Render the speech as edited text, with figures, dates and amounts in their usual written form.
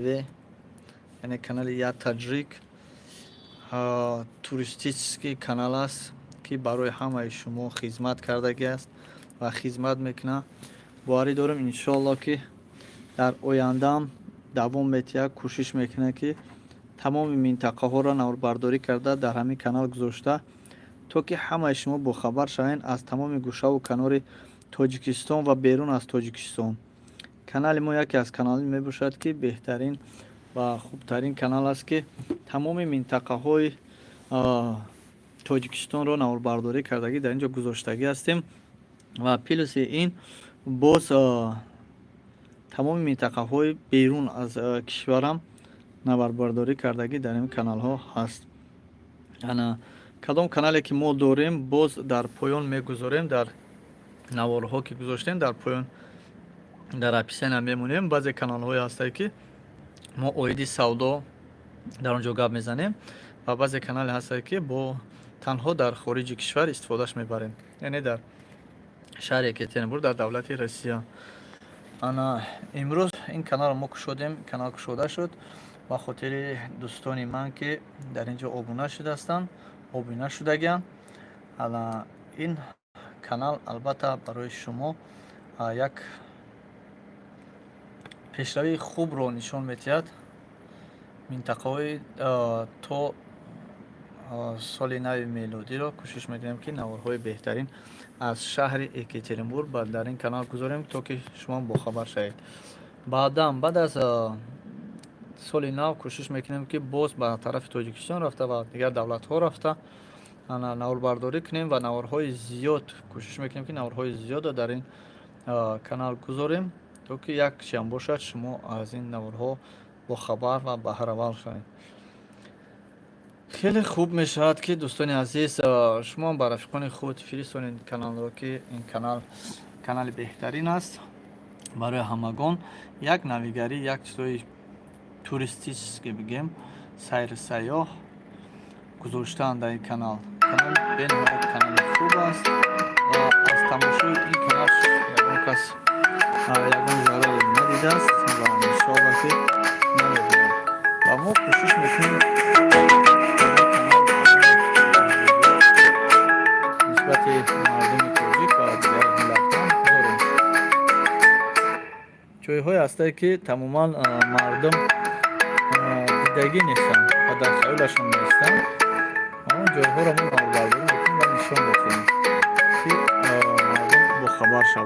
Яъне канали Я Таджик туристический канал аст, ки барои ҳамаи шумо хизмат кардагӣ аст ва хизмат мекунад. Боварӣ дорем, иншоалло, ки дар ояндаам давом метиҳад, кӯшиш мекунад, ки тамоми минтақаҳоро наворбардорӣ карда, дар ҳамин канал гузошта, то ки ҳамаи шумо бохабар шавед аз тамоми гӯшаву канори Тоҷикистон ва берун аз Тоҷикистон. Канали мо яке аз каналҳое мебошад, ки беҳтарин ва хубтарин канал аст, ки тамоми минтақаҳои Тоҷикистонро наворбардорӣ кардагӣ, дар ин ҷо гузоштагӣ ҳастем ва плюси ин боз тамоми минтақаҳои берун аз кишварам наворбардорӣ кардагӣ дар ин каналҳо ҳаст. Ана кадом канале ки мо дорем, боз дар поён мегузорем. Дар наворҳо ки гузоштем, дар поён, дар описания мемонем. Баъзе каналҳое ҳастанд, ки мо оиди савдо дар он ҷо гап мезанем, ва баъзе канале ҳастанд, ки бо танҳо дар хориҷи кишвар истифодаш мебарем, яъне дар шаҳри Екатеринбург, дар давлати Россия. Ана имрӯз ин каналро мо кушодем. Канал кушода шуд ба хотири дӯстони ман, ки дар ин ҷо обуна шудаастанд, обуна шудагианд. Ана ин канал албатта барои шумо як пешравии хубро нишон медиҳад. Минтақаҳои то соли нави мелодиро кӯшиш мекунем, ки наворҳои беҳтарин аз шаҳри Екатеринбург дар ин канал гузорем, то ки шумо бохабар шавед. Баъдан, баъд аз соли нав, кӯшиш мекунем, ки боз ба тарафи Тоҷикистон рафта ва дигар давлатҳо рафта, наворбардорӣ кунем ва наворҳои зиёд, кӯшиш мекунем, ки наворҳои зиёдро дар ин канал гузорем, то ки як чиам бошад, шумо аз ин наворҳо бохабар ва баҳравар шавед. Хеле хуб мешавад, ки, дӯстони азиз, шумо ба рафиқони худ фиристонед каналро, ки ин канал канали беҳтарин аст барои ҳамагон. Як навигарӣ, як чизҳои туристический бигем, сайру сайёҳ гузоштаанд дар ин канал. Канал бениҳоят канали хуб аст ва аз тамошои ин канал ягон кас ягон зараре надидааст ва иншоалло, ки намебинад. Ва мо кӯшиш мекунем канал нисбати мардуми тоҷик ва дигар миллатҳо дорем. Ҷойҳое ҳастае, ки тамоман мардум дидагӣ нестанд ва дар хаёлашон нестанд. Он ҷойҳоро мо наворбардорӣ мекунем ва нишон медиҳем, ки мардум бохабар шаванд.